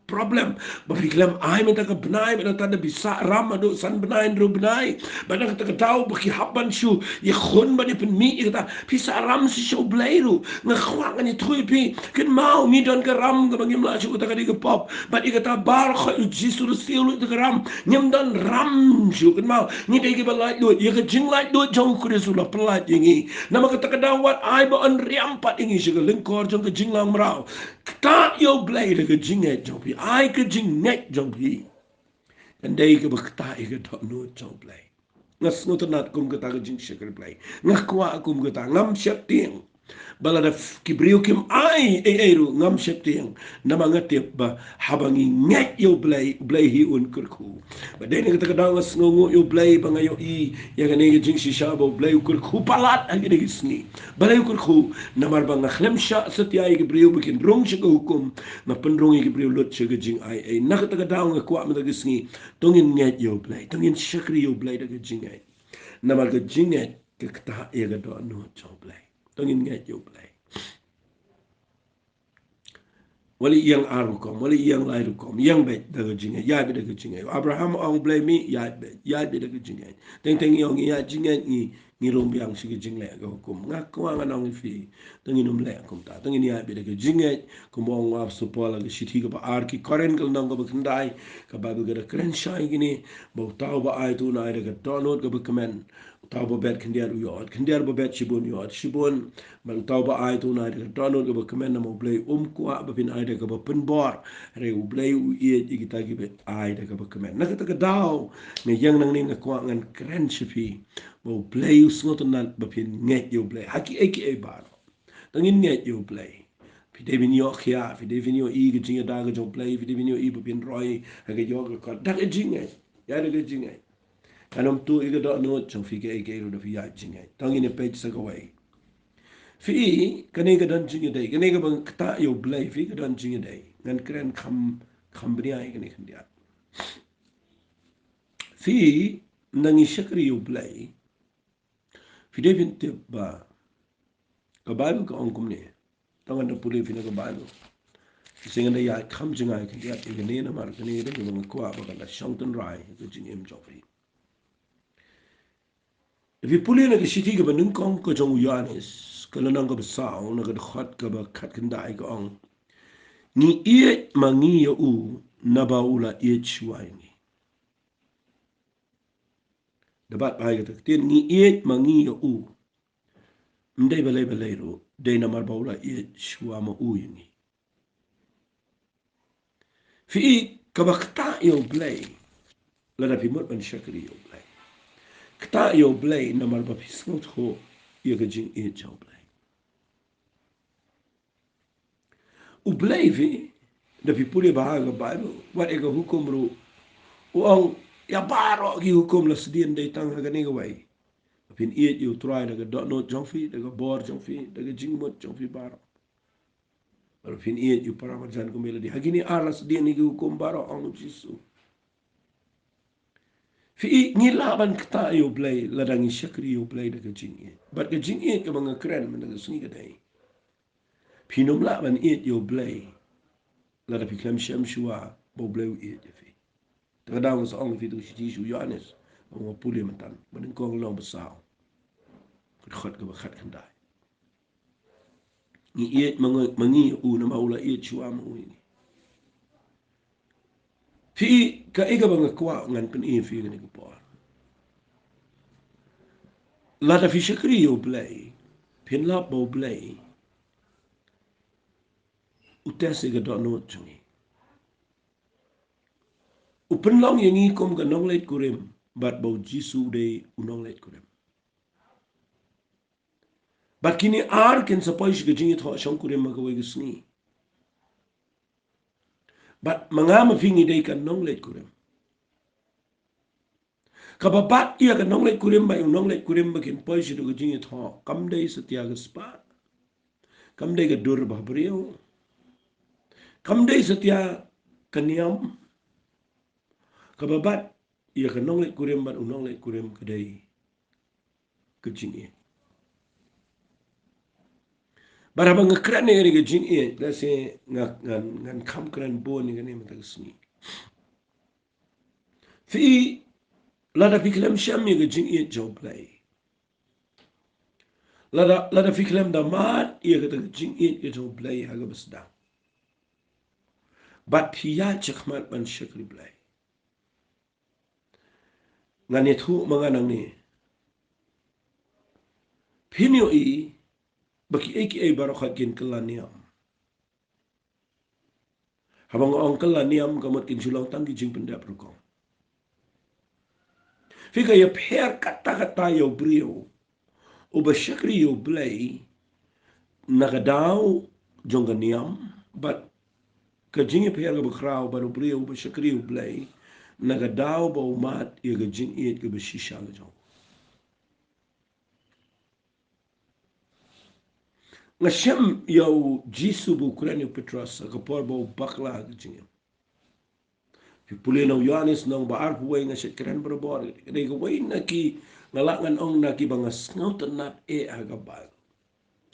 problem. Ba phi khlem ai mynta ka bnai, mynta da phi sah ram haduh san bnai hynriew bnai. Bad na kata ka daw ba ki hap ban shu ïakhun ban ïapynmih ïa kata, phi sah ram shisha u Blei ruh. Nga kwah ngan ïathuh ïa phi, kynmaw ngi don ka ram kaba ngim lah shuh, kata ka dei ka pop. Bad ïa kata baroh khoit u Jisu u la siew lut ïa ka ram. Ngim don ram shuh, kynmaw. Ngi dei kiba laitluid, ïa ka jinglaitluid jong u Khrist u la pyllait ïa ngi. Namar kata ka daw wat ai ba yn riam pat ïa ngi sha ka lyngkor jong ka jinglangbymraw. Ktah ïa u Blei da ka jingngeit jong phi. Ai ka jingngeit jong phi kan dei kaba ktah ïa ka dohnud jong u Blei. Nga sngewtynnat kum kata ka jingshakri Blei. Nga kwah kum kata, ngam sheptieng. Ba lada ki briew kim ai ei ei ruh ngam sheptieng. Namar nga tip ba haba ngi ngeit ïa u Blei, u Blei hi un kyrkhu. Ba dei na kata ka daw nga sngewnguh ïa u Blei ba nga ïohi ïa kane ka jingshisha ba u Blei u kyrkhu palat ha kine ki sngi. Balei u kyrkhu? Namar ba nga khlem shah satia ïa ki briew ba kin rung sha ka hukum, nga pynrung ïa ki briew lut sha ka jingaiei. Na kata ka daw nga kwah mynta ka sngi, to ngin ngeit ïa u Blei, to ngin shakri ïa u Blei da ka jingngeit. Namar ka jingngeit ka ktah ïa ka dohnud jong u Blei. To ngin ngeit ïa u Blei. Wat leh ïeng ar rukom, wat leh ïeng lai rukom, ïeng beit da ka jingngeit, ïaid beit da ka jingngeit. Abraham ong Blei mih, ïaid beit, ïaid beit da ka jingngeit. Teng teng ngi ong ngi ïaid jingngeit, ngi, ngi rung biang sha ka jingleh ka hukum. Nga kwah ngan ong ïa phi, to ngin ym leh kumta, to ngin ïaid beit da ka jingngeit. Kumba ong u apostol Paul ha ka shithi kaba ar ki Korinth ka lynnong kaba khyndai, ka Baibl ka da kren shai kine, ba uta uba ai to un ai da ka dohnud kaba kmen. Uta uba bet khyndiat u ïoh, khyndiat uba bet shibun u ïoh shibun. Bad uta uba ai to un ai da ka dohnud kaba kmen, namar u Blei um kwah ba phin ai da kaba pynbor. Hynrei u Blei u ïeit ïa kita kiba ai da kaba kmen. Na kata ka daw nga ïeng nangne nga kwah ngan kren sha phi ba u Blei u sngewtynnat ba phin ngeit ïa u Blei ha kiei kiei baroh. To ngin ngeit ïa u Blei. Phi dei phin ïoh khia, phi dei phin ïohi ka jingïada ka jong u Blei, phi dei phin ïohi ba phin roi ha ka ïoh ka kot da ka jingngeit. Ïa da ka jingngeit. Ngan ym tuh ïa ka dohnud jong phi kaei kaei ruh da phi ïaid jingngeit. To ngin ïa peit sa kawei. Phi, kane ka don jingïadei, kane kaba ktah ïa u Blei, phi, ka don jingïadei. Ngan kren kham, kham bniah ïa kane khyndiat. Phi, ynda ngi shakri ïa u Blei, phi dei phin tip ba ka Baibl ka ong kumne. To ngan da pule phi na ka Baibl. Shisha ngan da ïaid kham jngai khyndiat ïa kane namar kane ka dei kaba nga kwah ba kan da shong tynrai ha ka jingim jong phi. Phi pule na ka shithi kaba nyngkong ka jong u Ïoannis, ka lynnong kaba saw, na ka dkhot kaba khatkhyndai ka ong, ngi ïeit ma ngi ïa u naba u la ïeit shuwa ïa ngi. Da bat bha ïa kata ka ktien, ngi ïeit ma ngi ïa u. Ym dei balei balei ruh, dei namar ba u la ïeit shuwa ma u ïa ngi. Phi, kaba ktah ïa u Blei, lada phi mut ban shakri ïa u Blei, ktah ïa u Blei namar ba phi sngewthuh ïa ka jingïeit jong u Blei. U Blei phi, da phi pule bha ha ka Baibl, wat ïa ka hukum ruh, U ong, ïa baroh ki hukum la sdien dei tang ha kane kawei. Phin ïeit ïa U Trai da ka dohnud jong phi, da ka bor jong phi, da ka jingmut jong phi baroh. Bad phin ïeit ïa u para marjan kumba ïa lade. Ha kine ar la sdien ïa ki hukum baroh, ong U Jisu. Phi i, ngi lah ban ktah ïa U Blei lada ngi shakri ïa U Blei da ka jingïeit. Bad ka jingïeit kaba nga kren mynta ka sngi ka dei, phin ym lah ban ïeit ïa U Blei lada phi khlem shem shuwa ba U Blei u ïeit ïa phi. Te ka daw nga sa ong ïa phi, to shithi sha u Ïoannis, ba nga pule mynta, ba nyngkong lynnong ba saw, ka dkhot kaba khatkhyndai. Ngi ïeit ma ngi, ma ngi ïa u namar u la ïeit shuwa ma ngi. Phi i, kaei kaba nga kwah ngan pyni ïa phi kane ka por. Lada phi shakri ïa U Blei, phin lap ba U Blei u test ïa ka dohnud jong ngi. U pynlong ïa ngi kum ka nongleit kurim, bad ba U Jisu u dei u nongleit kurim. Bad kine ar kin sa poi sha ka jingïathoh shongkurim ha kawei ka sngi. Bad ma nga ma phi ngi dei ka nongleit kurim. Kaba bat ïa ka nongleit kurim bad u nongleit kurim ba kin poi sha ka jingïathoh, kam dei satia ka spah, kam dei ka dur ba briew, kam dei satia ka niam. Kaba bat ïa ka nongleit kurim bad u nongleit kurim ka dei ka jingïeit. Bad haba nga kren ïa ka jingïeit, lehse nga, ngan, ngan kham kren bun ïa kane mynta ka sngi. Phi i, lada phi khlem shem ïa ka jingïeit jong U Blei, lada, lada phi khlem da mad ïa kata ka jingïeit ka jong U Blei ha kaba sdang, bad phi ïaid shakhmat ban shakri Blei, ngan ïathuh ma nga nangne, phin ïohi ba kiei kiei baroh kin kylla niam. Haba nga ong kylla niam, ka mut kin shu long tang ki jingpyndep rukom. Phi, ka ïapher katta katta ïa u briew uba shakri ïa U Blei na ka daw jong ka niam, bad ka jingïapher kaba khraw bad u briew uba shakri ïa U Blei na ka daw ba u mad ïa ka jingïeit kaba shisha ka jong u. Nga shem ïa U Jisu ba u kren ïa u Petros ha ka por ba u bakla ha ka jingim. Phi pule na u Ïoannis lynnong ba arphew wei, nga shet kren barabor. Ka dei kawei na ki, nga lah ngan ong, na kiba nga sngewtynnat eh ha ka Baibl.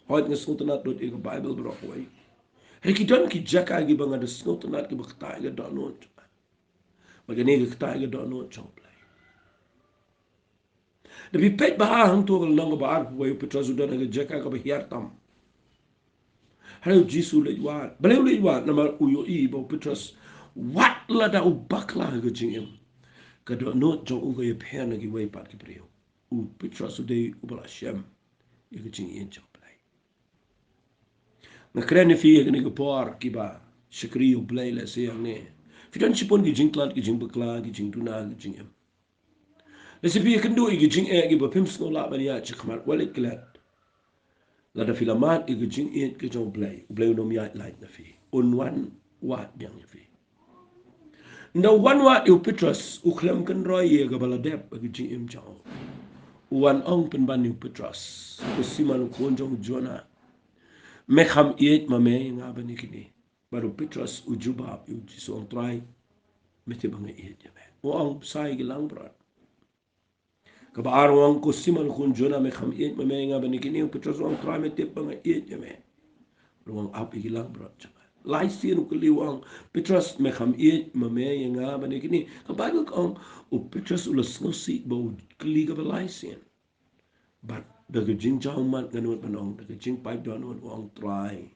Hooid, nga sngewtynnat lut ïa ka Baibl baroh kawei. Hynrei ki don ki jaka kiba nga da sngewtynnat, kiba ktah ïa ka dohnud. Bad kane ka ktah ïa ka dohnud jong U Blei. Da phi peit bha hangto ka lynnong kaba arphew wei, u Petros u don ha ka jaka kaba hiar tam. Hynrei u Jisu u leit wad. Balei u leit wad? Namar u ïohi ba u Petros, wat lada u bakla ha ka jingim, ka dohnud jong u ka ïapher na kiwei pat ki briew. U Petros u dei uba la shem ïa ka jingïeit jong U Blei. Nga kren ïa phi ha kane ka por, kiba shakri ïa U Blei, lehse hangne phi don shibun ki jingtlot, ki jingbakla, ki jingduna ha ka jingim. Lehse phi ïakynduh ïa ki jingeh kiba phim sngew lah ban ïaid shakhmat. Wat leit klet. Lada phi la mad ïa ka jingïeit ka jong U Blei, U Blei un ym ïaid lait na phi. Un wan wad biang ïa phi. Ynda u wan wad ïa u Petros, u khlem kynroi ïa kaba la dep ha ka jingim jong u. U wan ong pynban ïa u Petros, ko Simon u khun jong u Jona, me kham ïeit ma me ïa nga ban ïa kine? Bad u Petros u jubab ïa u Jisu, ong, Trai, me tip ba nga ïeit ïa me. U ong, bsa ïa ki langbrot. Kaba ar u ong, ko Simon u khun Jona, me kham ïeit ma me ïa nga ban ïa kine? U Petros u ong, Trai, me tip ba nga ïeit ïa me. U ong, ap ïa ki langbrot jong nga. Lai sien u kylli, u ong, Petros, me kham ïeit ma me ïa nga ban ïa kine? Ka Baibl ka ong, u Petros u la sngewsih ba u kylli kaba lai sien. Bad da ka jingjaw ummat, nga nud ban ong, da ka jingpait dohnud, u ong, Trai,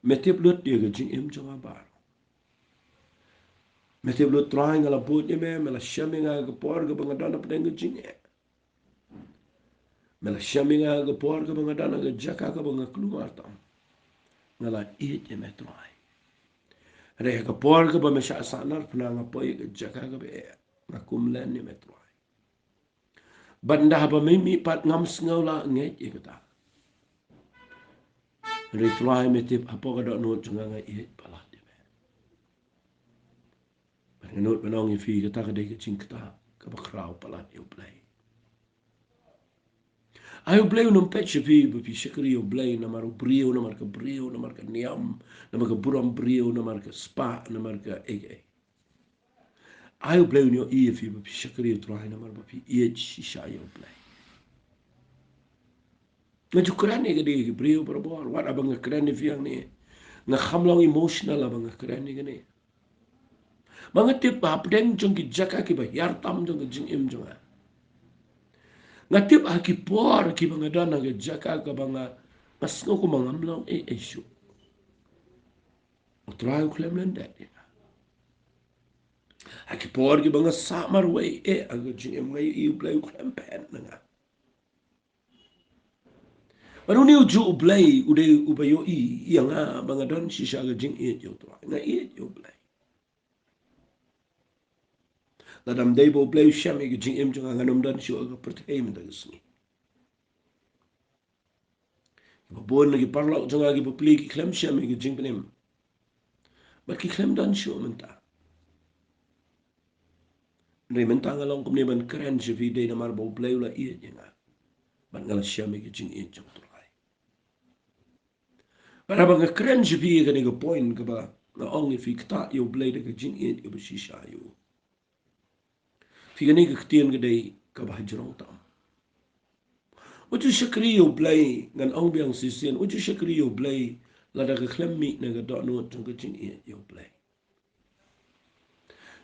me tip lut ïa ka jingim jong nga baroh. Me tip lut, Trai, nga la bud ïa me, me la shem ïa nga ha ka por kaba nga don hapdeng ka jingeh. Me la shem ïa nga ha ka por kaba nga don ha ka jaka kaba nga kulmar tam. Nga la ïeit ïa me, Trai. Hynrei ha ka por kaba me shah sahnarphna, nga poi ha ka jaka kaba eh, nga kum len ïa me, Trai. Bad ynda haba me mih pat, ngam sngew la ngeit ïa kata. Hynrei Trai, me tip, hapoh ka dohnud jong nga, nga ïeit palat ïa me. Nga nud ban ong ïa phi, kata ka dei ka jingkata kaba khraw palat ïa U Blei. Ai U Blei un ym peit sha phi ba phi shakri ïa U Blei namar u briew, namar ka briew, namar ka niam, namar ka burom briew, namar ka spah, namar ka ei ei. Ai U Blei un ïohi ïa phi ba phi shakri ïa U Trai namar ba phi ïeit shisha ïa U Blei. Nga ju kren ïa kane ïa ki briew barabor, wat haba nga kren ïa phi hangne, nga kham long emotional haba nga kren ïa kane. Ba nga tip ba hapdeng jong ki jaka kiba hiar tam jong ka jingim jong nga, nga tip ha ki por kiba nga don ha ka jaka kaba nga, nga sngew kumba ngam long ei ei shuh, U Trai u khlem lyndet ïa nga. Ha ki por kiba nga sah marwei eh ha ka jingim, nga ïohi U Blei u khlem peit na nga. Bad une ujuh U Blei u dei uba ïohi ïa nga ba nga don shisha ka jingïeit ïa U Trai. Nga ïeit ïa U Blei. Lada ym dei ba U Blei u shem ïa ka jingim jong nga, ngan ym don shuh ha ka pyrthei mynta ka sngi. Kiba bun na ki paralok jong nga, ki bapli, ki khlem shem ïa ka jingpynim bad ki khlem don shuh mynta. Hynrei mynta nga long kumne ban kren sha phi dei namar ba U Blei u la ïeit ïa nga bad nga la shem ïa ka jingïeit jong U Trai. Bad haba nga kren sha phi ïa kane ka point kaba nga ong ïa phi, ktah ïa U Blei da ka jingïeit kaba shisha ïa u. Phi, kane ka ktien ka dei kaba hajrong tam. Wat ju shakri ïa U Blei, ngan ong biang shisien, wat ju shakri ïa U Blei lada ka khlem mih na ka dohnud jong ka jingïeit ïa U Blei.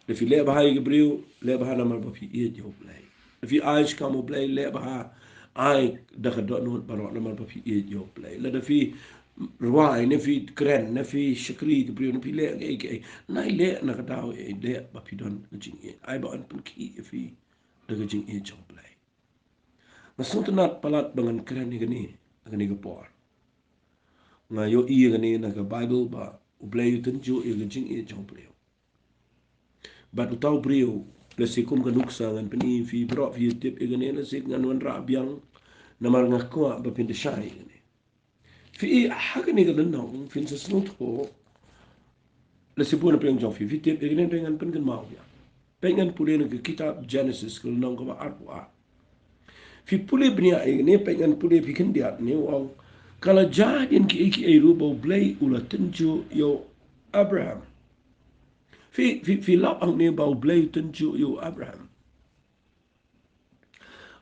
Lada phi leh bha ïa ki briew, leh bha namar ba phi ïeit ïa U Blei. Lada phi ai sha kam U Blei, leh bha, ai da ka dohnud baroh namar ba phi ïeit ïa U Blei. Lada phi rwai, ne phi kren, ne phi shakri ïa ki briew, ne phi leh kaei kaei, nai leh na ka daw ïa leh ba phi don ka jingïeit. Ai ba yn pynkhih ïa phi da ka jingïeit jong U Blei. Nga sngewtynnat palat ba ngan kren ïa kane ha kane ka por. Nga ïohi ïa kane na ka Baibl ba U Blei u tynjuh ïa ka jingïeit jong u briew. Bad uta u briew, lehse kum ka nuksa ngan pyni ïa phi, baroh phi ïa tip ïa kane, lehse ngan wanrah biang namar nga kwah ba phin da shai ïa kane. Phi i ha kane ka lynnong, phin sa sngewthuh. Lehse bun na pdeng jong phi phi tip ïa kane, hynrei ngan pynkynmaw ïa phi. Peit ngan pule na ka kitab Genesis ka lynnong kaba arphew ar. Phi pule bniah ïa kane, peit ngan pule, phi khyndiat ne u ong, ka la jia hadien kiei kiei ruh ba U Blei u la tynjuh ïa u Abraham. Phi, phi, phi lap hangne ba U Blei u tynjuh ïa u Abraham.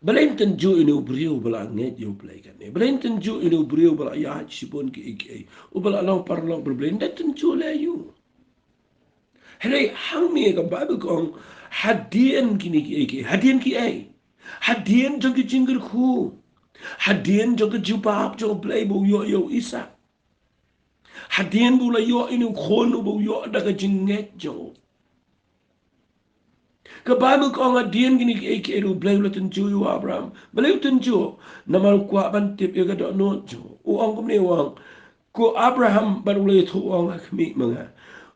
Balei un tynjuh ïa une u briew uba la ngeit ïa U Blei kane? Balei un tynjuh ïa une u briew uba la ïaid shibun kiei kiei, uba la long paralok bad U Blei? Un da tynjuh leh ïa u. Hynrei hangne ka Baibl ka ong, hadien kine kiei kiei. Hadien kiei? Hadien jong ki jingkyrkhu. Hadien jong ka jubab jong U Blei ba u ïoh ïa u Isaak. Hadien ba u la ïoh ïa une u khun uba u ïoh da ka jingngeit jong u. Ka Baibl ka ong hadien kine kiei kiei ruh U Blei u la tynjuh ïa u Abraham. Balei u tynjuh? Namar u kwah ban tip ïa ka dohnud jong u. U ong kumne, u ong, ko Abraham, bad u la ïathuh, u ong, ha khmih ma nga.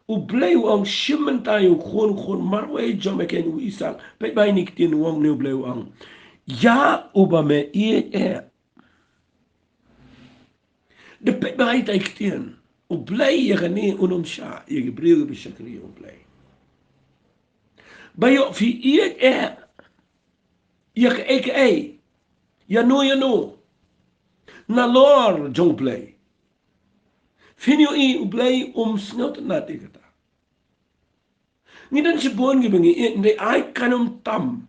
U Blei u ong, shim mynta ïa u khun, u khun marwei jong me keiñ u Isaak. Peit bha ïa kine ki ktien, u ong kumne U Blei, u ong, ïa uba me ïeit eh. Da peit bha ïa kita ki ktien. U Blei ïa kane un ym shah ïa ki briew kiba shakri ïa U Blei. Ba ïoh phi ïeit eh ïa kaei kaei, ïano ïano, nalor jong U Blei, phin ïohi U Blei um sngewtynnat ïa kata. Ngi don shibun kiba ngi ïeit, hynrei ai kan ym tam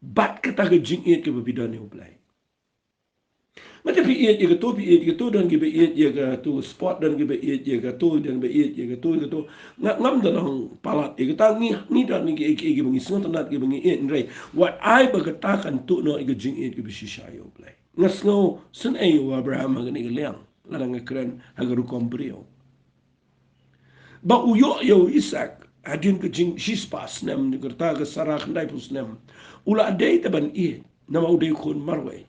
bad kata ka jingïeit kaba phi don ïa U Blei. Mynta phi ïeit ïa kato, phi ïeit ïa kato, don kiba ïeit ïa kato sport, don kiba ïeit ïa kato, don kiba ïeit ïa kato, ïa kato. Nga, ngam da long palat ïa kata, ngi, ngi don ngi, ngi, ngi, kiba ngi sngewtynnat, kiba ngi ïeit, hynrei wat ai ba kata kan tuh noh ïa ka jingïeit kaba shisha ïa U Blei. Nga sngew sngewsynei ïa u Abraham ha kane ka liang, lada nga kren ha ka rukom briew. Ba u ïoh ïa u Isaak hadien ka jing shispah snem, jong ka rta ka Sara khyndaiphew snem. U la dei te ban ïeit namar u dei u khun marwei.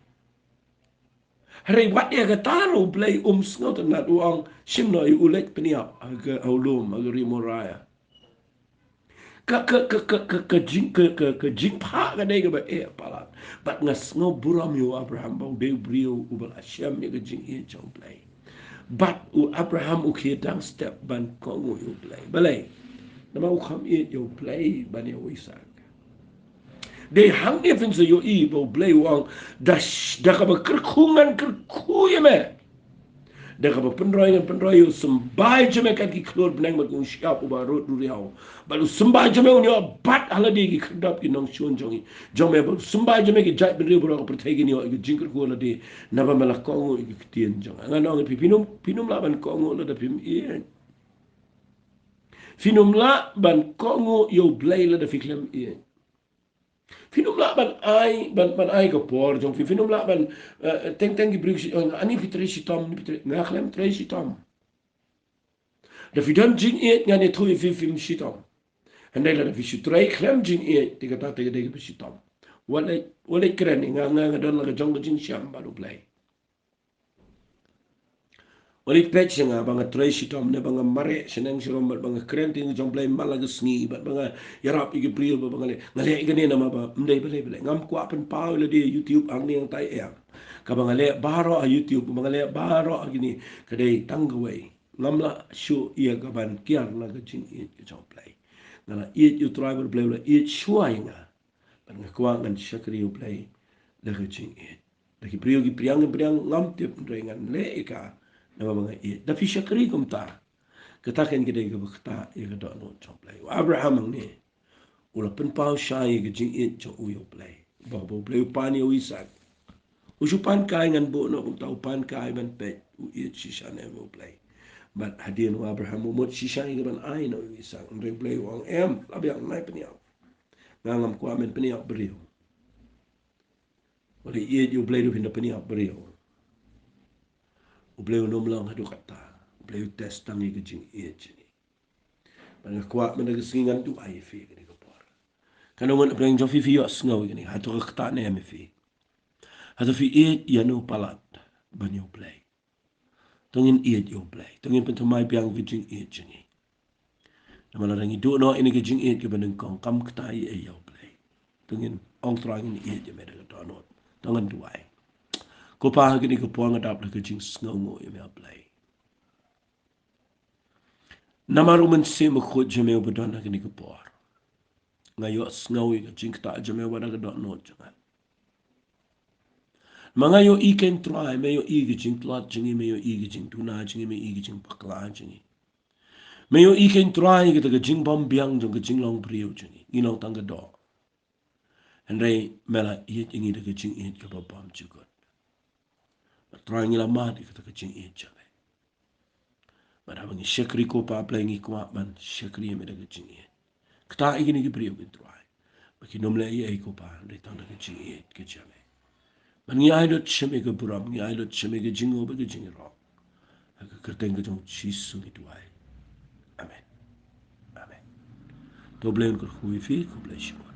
Hynrei wat ïa kata ruh U Blei um sngewtynnat, u ong, shim noh ïa u, leit pynïap ha ka, ha u lum ha ka ri Moria. Ka, ka, ka jing, ka, ka, ka jingphah ka dei kaba eh palat. Bad nga sngew burom ïa u Abraham ba u dei u briew uba la shem ïa ka jingïeit jong U Blei. Bad u Abraham u khie dang step ban kohnguh ïa U Blei. Balei? Namar u kham ïeit ïa u Blei ban ïa u Isaak. Dei hangne phin sa ïohi ba u Blei u ong, da sh-, da kaba kyrkhu ngan kyrkhu ïa me. Da kaba pynroi ngan pynroi ïa u symbai jong me kat ki khlur bneng bad u shyiap uba rud duriaw. Bad u symbai jong me un ïoh bat ha lade ki khyrdop ki nongshun jong i, jong me, bad u symbai jong me ki jaitbynriew baroh ka pyrthei kin ïoh ïa ka jingkyrkhu ha lade, naba me la kohnguh ïa ki ktien jong nga. Ngan ong ïa phi, phin ym, phin ym lah ban kohnguh lada phim ïeit. Phin ym lah ban kohnguh ïa u Blei lada phi khlem ïeit. Phin ym lah ban ai, ban, ban ai ka por jong phi, phin ym lah ban, eh, teng teng ki briew ki, oh, ani phi trei shitom, ani phi trei, nga khlem trei shitom. Da phi don jingïeit ngan ïathuh ïa phi phim shitom. Hynrei lada phi shu trei khlem jingïeit, te kata te ka dei kaba shitom. Wat leit, wat leit kren ïa nga, nga, nga don la ka jong ka jingshem bad u Blei. Wat leit peit sha nga ba nga trei shitom ne ba nga mareh shaneng sharum bad ba nga kren ïa ka jong u Blei man la ka sngi bad ba nga ïarap ïa ki briew bad ba nga leh, nga leh ïa kane namar ba ym dei balei balei. Ngam kwah pynpaw ïa lade ha YouTube hangne hangtai, em. Kaba nga leh baroh ha YouTube, ba nga leh baroh ha kine, ka dei tang kawei. Ngam lah shuh ïa ka ban kiar na ka jingïeit ka jong u Blei. Nga la ïeit ïa u Trai bad u Blei u la ïeit shuwa ïa nga. Bad nga kwah ngan shakri ïa u Blei da ka jingïeit. Da ki briew ki pdiang ki pdiang ngam tip, hynrei ngan leh ïa ka namar ba nga ïeit. Da phi shakri kumta, kata kein ka dei kaba ktah ïa ka dohnud jong u Blei. U Abraham hangne u la pynpaw shai ïa ka jingïeit jong u ïa u Blei. Ba, ba u Blei u pan ïa u Isaak. U shu pan kai, ngan buh noh kumta, u pan kai ban peit u ïeit shisha ne em ïa u Blei. Bad hadien u Abraham u mut shisha ïa ka ban ai noh ïa u Isaak, hynrei u Blei u ong, em, la biang, nai pynïap. Nga ngam kwah men pynïap briew. Wat leit ïeit ïa u Blei ruh phin da pynïap briew. U Blei um long haduh katta. U Blei u test tang ïa ka jingïeit jong ngi. Bad nga kwah mynta ka sngi ngan duwai ïa phi kane ka por. Kan ong, Trai, pyrshang jong phi, phi ïohsngew ïa kane, hato ka ktah ne em ïa phi? Hato phi ïeit ïa uno palat ban ïa u Blei? To ngin ïeit ïa u Blei. To ngin pynthymmai biang ka jingïeit jong ngi. Namar lada ngi duh noh ïa kane ka jingïeit kaba nyngkong, kam ktah ei ei ïa u Blei. To ngin ong, Trai, ngin ïeit ïa me da ka dohnud. To ngan duwai. Ko Pa, ha kane ka por nga dap da ka jingsngewnguh ïa me, ah Blei. Namar u Mynsiem Bakhuid jong me uba don ha kane ka por, nga ïohsngew ïa ka jingktah jong me wat da ka dohnud jong nga. Ma nga ïohi kein, Trai, me ïohi ka jingtlot jong ngi, me ïohi ka jingduna jong ngi, me ïohi ka jingbakla jong ngi. Me ïohi kein, Trai, kata ka jingbymbiang jong ka jinglong briew jong ngi. Ngi long tang ka doh. Hynrei me la ïeit ïa ngi da ka jingïeit kaba bymjukut. Bad Trai, ngi la mad ïa kata ka jingïeit jong me. Bad haba ngi shakri, ko Pa Blei, ngi kwah ban shakri ïa me da ka jingïeit. Ktah ïa kine ki briew kein, Trai, ba kin ym leh ei ei, ko Pa, hynrei tang da ka jingïeit ka jong me. Bad ngi ai lut sha me ka burom, ngi ai lut sha me ka jingngooh bad ka jingïarap. Ha ka kyrteng ka jong u Jisu ngi duwai. Amen. Amen. To Blei un kyrkhu ïa phi, khublei shibun.